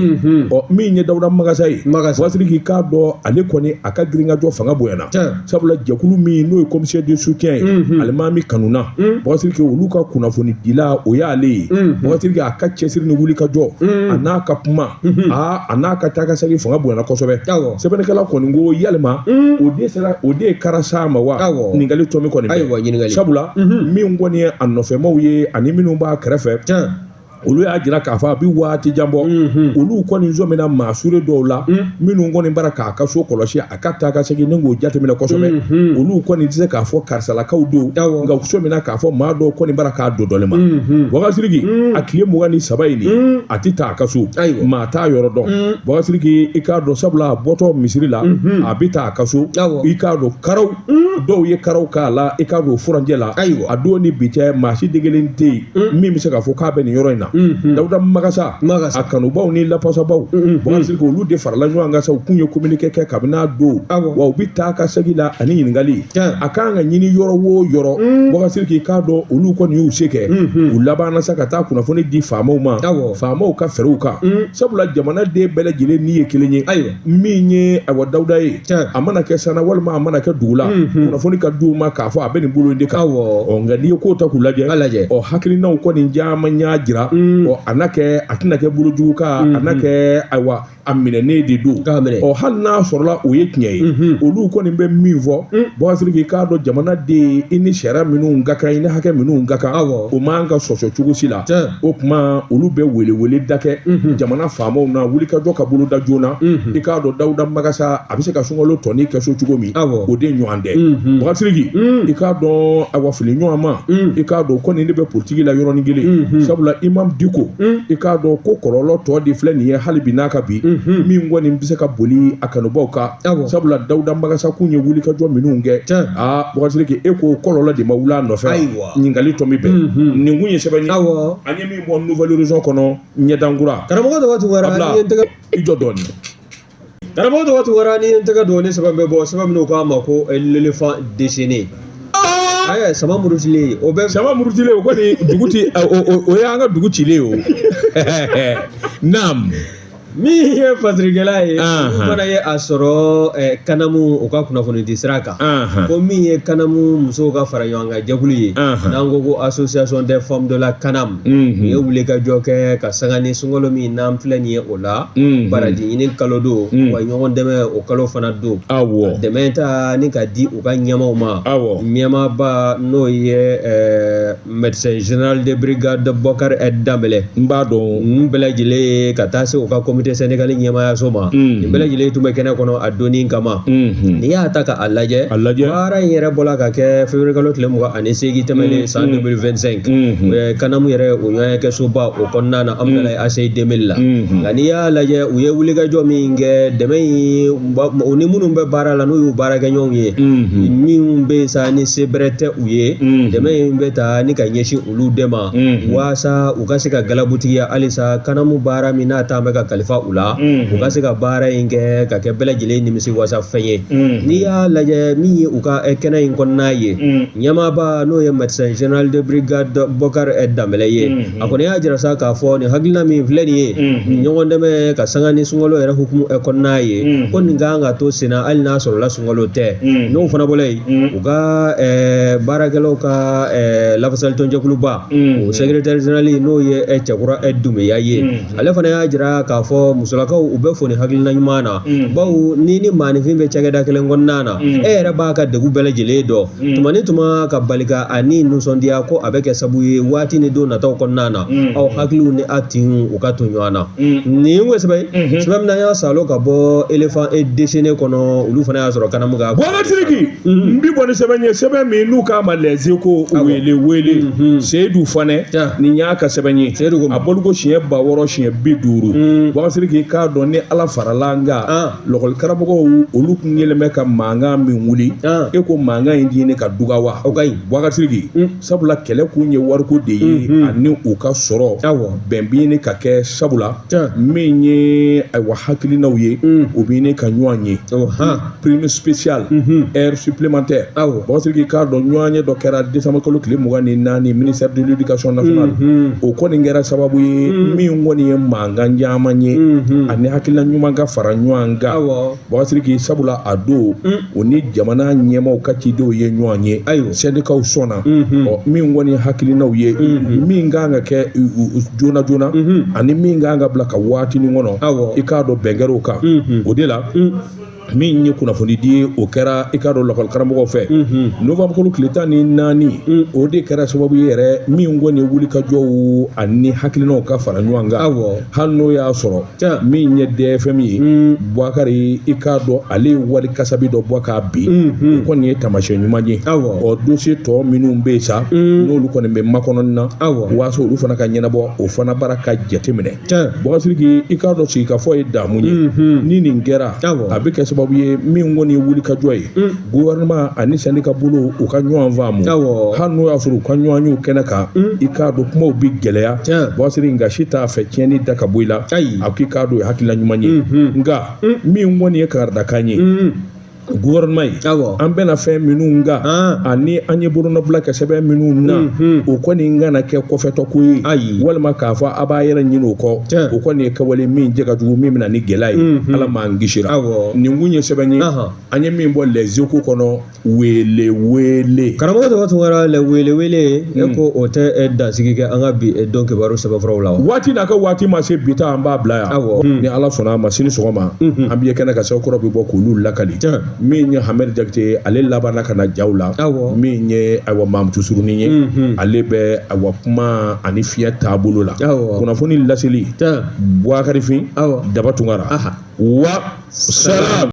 Speaker 1: Ɔ, min ye Dawuda Magasa ye, Bubakari Sidiki k'a dɔn ale kɔni a ka girinkajɔ fanga bonyana, sabula jɛkulu min n'o ye commission de soutien ye alimami kanuna, Bubakari Sidiki, olu ka kunnafoni dila o y'ale ye. Bubakari Sidiki, a ka cɛsiri ni wulikajɔ a n'a ka kuma a n'a ka taa ka segin fanga bonyana kosɛbɛ. Sɛbɛnnikɛla kɔni ko yalima o de sera o de ye karasa ma wa? Ɲininkali tɔ min kɔni bɛ, sabula min kɔni ye a nɔfɛmaw ye ani minnu b'a kɛrɛfɛ, olu y'a jira k'a fɔ a bɛ waati jan bɔ, olu kɔni sɔmina maa sure dɔw la minnu kɔni bara k'a ka so kɔlɔsi a ka taa ka segin ni k'o jateminɛ kosɛbɛ. Olu kɔni tɛ se k'a fɔ karisalakaw don, nka u sɔmina k'a fɔ maa dɔw kɔni bara k'a don dɔlen ma. Bubakari Sidiki, a tile 23 in nin, a tɛ taa a ka so, maa t'a yɔrɔ dɔn. Bubakari Sidiki, i k'a dɔn, sabula a bɔtɔ misiri la, a bɛ taa a ka so, i k'a dɔn karaw dɔw ye karaw k'a la, i k'a dɔn furancɛ la. A don ni bi cɛ, maa si den kelen tɛ yen min bɛ se k'a fɔ k'a bɛ nin yɔrɔ in na. Dawuda Magasa, a kanubaw ni lapasabaw, Bubakari Sidiki, olu de farala ɲɔgɔn kan sa, u kun ye communiqué kɛ kabini a don, wa u bɛ taa ka segin la ani ɲininkali a kan ka ɲini yɔrɔ o yɔrɔ. Bubakari Sidiki k'a dɔn olu kɔni y'u se kɛ, u labanna sa ka taa kunnafoni di faamaw ma, faamaw ka fɛɛrɛw kan, sabula jamanaden bɛɛ lajɛlen ni ye kelen ye. Min ye ayiwa Dawuda ye, a mana kɛ sanna walima a mana kɛ dugu la, kunnafoni ka d'u ma k'a fɔ a bɛ nin bolo in de kan. Ɔ, nka n'i ye ko ta k'u lajɛ, ɔ, hakilinaw kɔni caman y'a jira, ɔ, a na kɛ, a tɛna kɛ bolojugu kan, a na kɛ, ayiwa, a minɛnen de don. Ɔ, hali n'a sɔrɔla o ye tiɲɛ ye, olu kɔni bɛ min fɔ, Bubakari Sidiki k'a dɔn jamanaden i ni sariya minnu ka kan, i ni hakɛ minnu ka kan, o man ka sɔsɔ cogo si la. O tuma olu bɛ welewele da kɛ jamana faamaw na wulikajɔ ka bolo da joona. I k'a dɔn Dawuda Magasa a bɛ se ka sunkalo tɔni kɛ so cogo min, o de ɲɔgɔn tɛ. Bubakari Sidiki, i k'a dɔn, ayiwa, fili ɲɔgɔn ma, i k'a dɔn kɔni ne bɛ politiki la yɔrɔnin kelen, sabula Imam Diko, i k'a dɔn ko kɔlɔlɔ tɔ de filɛ nin ye hali bi n'a ka bi, min kɔni bɛ se ka boli a kanubaw kan, sabula Dawuda Magasa kun ye wulikajɔ minnu kɛ, aa, Bubakari Sidiki, e ko kɔlɔlɔ de ma wuli a nɔfɛ? Ɲininkali tɔ min bɛ nin kun ye sɛbɛn ye an ye min bɔ Nouvel Horizon kɔnɔ, ɲɛdankura.
Speaker 2: Karamɔgɔ Daba Tunkara,
Speaker 1: ni ye n tɛgɛ i jɔ dɔɔnin.
Speaker 2: Karamɔgɔ Daba Tunkara, ni ye n tɛgɛ don ni sɛbɛn bɛ bɔ, sɛbɛn min k'a ma ko l'éléphant déchaîné. Ayi, sama murutilen, o bɛ
Speaker 1: sama murutilen, o kɔni dugu ti, o y'an ka dugu cilen o. Naam.
Speaker 2: Min ye fasirikɛla ye, olu fana ye a sɔrɔ kanamu u ka kunnafoni di sira kan, ko min ye kanamu musow ka fara ɲɔgɔn kan jɛkulu ye, n'an ko ko association des femmes de la CANAM, u ye wuli ka jɔ kɛ ka sanga ni sunkalo min n'an filɛ nin ye, o la baraji ɲini kalo don, wa ɲɔgɔn dɛmɛ o kalo fana don, dɛmɛ ta ni ka di u ka ɲɛmaaw ma. Ɲɛmaaba n'o ye médecin général de brigade Bokar Danbɛlɛ,
Speaker 1: n b'a dɔn,
Speaker 2: n bɛɛ lajɛlen ka taa se u ka comité syndical ɲɛmaayaso ma, nin bɛɛ lajɛlen tun bɛ kɛnɛ kɔnɔ a donni kama. N'i y'a ta k'a lajɛ, baara in yɛrɛ bɔla ka kɛ février kalo tile 28 tɛmɛnen san 2025, kanamu yɛrɛ o ɲɔgɔn kɛ soba o kɔnɔna na, an bɛɛ la ACI 2000 la. Nka n'i y'a lajɛ, u ye wulikajɔ min kɛ, dɛmɛ in u ni minnu bɛ baara la, n'u y'u baarakɛɲɔgɔnw ye, minnu bɛ yen sa ni se bɛrɛ tɛ u ye, dɛmɛ in bɛ ta ni ka ɲɛsin olu de ma, waasa u ka se ka galabutigiya halisa kanamu baara min n'a ta bɛ ka kalifa u la, u ka se ka baara in kɛ ka kɛ bɛɛ lajɛlen nimisi wasa fɛn ye. N'i y'a lajɛ, min ye u ka kɛnɛ in kɔnɔna ye, ɲɛmaaba n'o ye médecin général de brigade Bokar Danbɛlɛ ye, a kɔni y'a jira sa k'a fɔ nin hakilina min filɛ nin ye, ɲɔgɔn dɛmɛ ka sanga ni sunkalo yɛrɛ hukumu kɔnɔna ye, ko nin kan ka to senna hali n'a sɔrɔla sunkalo tɛ. N'o fana bɔla yen, u ka baarakɛlaw ka lafasalitɔnjɛkuluba, o secrétaire général n'o ye Cɛkura Dunbiya ye, ale fana y'a jira k'a fɔ musolakaw u bɛ fo ni hakilina ɲuman na, bawo ni maaninfin bɛ cakɛda kelen kɔnɔna na, e yɛrɛ b'a ka degun bɛɛ lajɛlen dɔn, tuma ni tuma ka bali ka a ni nisɔndiya, ko a bɛ kɛ sababu ye waati ni don nataw kɔnɔna na, aw hakiliw ni a tinw u ka to ɲɔgɔn na. Nin ye sɛbɛn sɛbɛn min n'an y'a salo ka bɔ éléphant et déchaîné kɔnɔ, olu fana y'a sɔrɔ kanamu ka
Speaker 1: Boubacar Sidiki, n bi bɔ ni sɛbɛn ye, sɛbɛn min n'u k'a ma Les Échos wele wele, Seydou Fane, nin y'a ka sɛbɛn ye, a bɔliko siɲɛ 6000 siɲɛ 50. Boubacar Sidiki, k'a dɔn ni Ala farala an kan, lɔkɔli karamɔgɔw olu kun kɛlen bɛ ka mankan min wuli, e ko mankan in ɲini ka duga wa?
Speaker 2: O ka ɲi.
Speaker 1: Boubacar Sidiki, sabula kɛlɛ kun ye wariko de ye ani u ka sɔrɔ bɛn bɛ ɲini ka kɛ, sabula min ye ayiwa hakilinaw ye, u bɛ ɲini ka ɲɔgɔn ye, prime spéciale, heure supplémentaire. Boubacar Sidiki, k'a dɔn ɲɔgɔn ye dɔ kɛra décembre kalo tile 24, ministère de l'éducation nationale, o kɔni kɛra sababu ye min kɔni ye mankan caman ye ani hakilina ɲuman ka fara ɲɔgɔn kan. Boubacar Sidiki, sabula a don o ni jamana ɲɛmaaw ka cidenw ye ɲɔgɔn ye, syndicats sɔnna, ɔ min kɔni ye hakilinaw ye, min kan ka kɛ joona joona ani min kan ka bila ka waatinin kɔnɔ, i k'a dɔn bɛn kɛra o kan. O de la min ye kunnafoni di ye, o kɛra i k'a dɔn lakɔli karamɔgɔw fɛ novembre kalo tile 14, o de kɛra sababu ye yɛrɛ min kɔni ye wulikajɔw ani hakilinaw ka fara ɲɔgɔn kan. Hali n'o y'a sɔrɔ min ye DFM ye, Boubacar, i k'a dɔn ale ye wari kasabi dɔ bɔ k'a bin, o kɔni ye taamasiyɛn ɲuman ye. Ɔ dossier tɔ minnu bɛ yen sa, n'olu kɔni bɛ makɔnɔni na, waasa olu fana ka ɲɛnabɔ, o fana baara ka jateminɛ. Boubacar Sidiki, i k'a dɔn sigikafɔ ye damu ye, ni nin kɛra a bɛ kɛ sababu ye min kɔni ye wulikajɔ ye, gouvernement ani syndicat bolo u ka ɲɔgɔn faamu, hali n'o y'a sɔrɔ u ka ɲɔgɔn ye kɛnɛ kan, i k'a dɔn kumaw bi gɛlɛya. Boubacar Sidiki, nka si t'a fɛ tiɲɛni da ka bɔ i la, a k'i k'a dɔn o ye hakilina ɲuman ye. Nka min kɔni ye kangaridakan ye gouvernement ye, an bɛna fɛn minnu kan ani an ye bolonɔbila kɛ sɛbɛn minnu na, o kɔni kana kɛ kɔfɛtɔ ko ye, walima k'a fɔ a b'a yɛrɛ ɲini o kɔ, o kɔni ye kɛwale min jɛ ka jugu, min bɛna ni gɛlɛya ye, Ala m'an kisira. Nin kun ye sɛbɛn ye an ye min bɔ Les Échos kɔnɔ, wele wele.
Speaker 2: Karamɔgɔ tɔgɔ Tunkara, lɛ wele wele, e ko o tɛ dansigi kɛ an ka bi don kibaru sɛbɛnfuraw la wa?
Speaker 1: Waati n'a ka waati ma se, bi ta an b'a bila yan. Ni Ala sɔnna a ma, sini sɔgɔma an bɛ kɛnɛ ka sɛbɛn kɔrɔ bɛ bɔ k'olu lakali. Min ye Hamɛdi Jakite, ale labanna ka na jaw la, min ye ayiwa Mamutu Surunin ye, ale bɛ ayiwa kuma ani fiɲɛ taabolo la, kunnafoni laseli Boubacar Fin, Daba Tunkara, wa salam.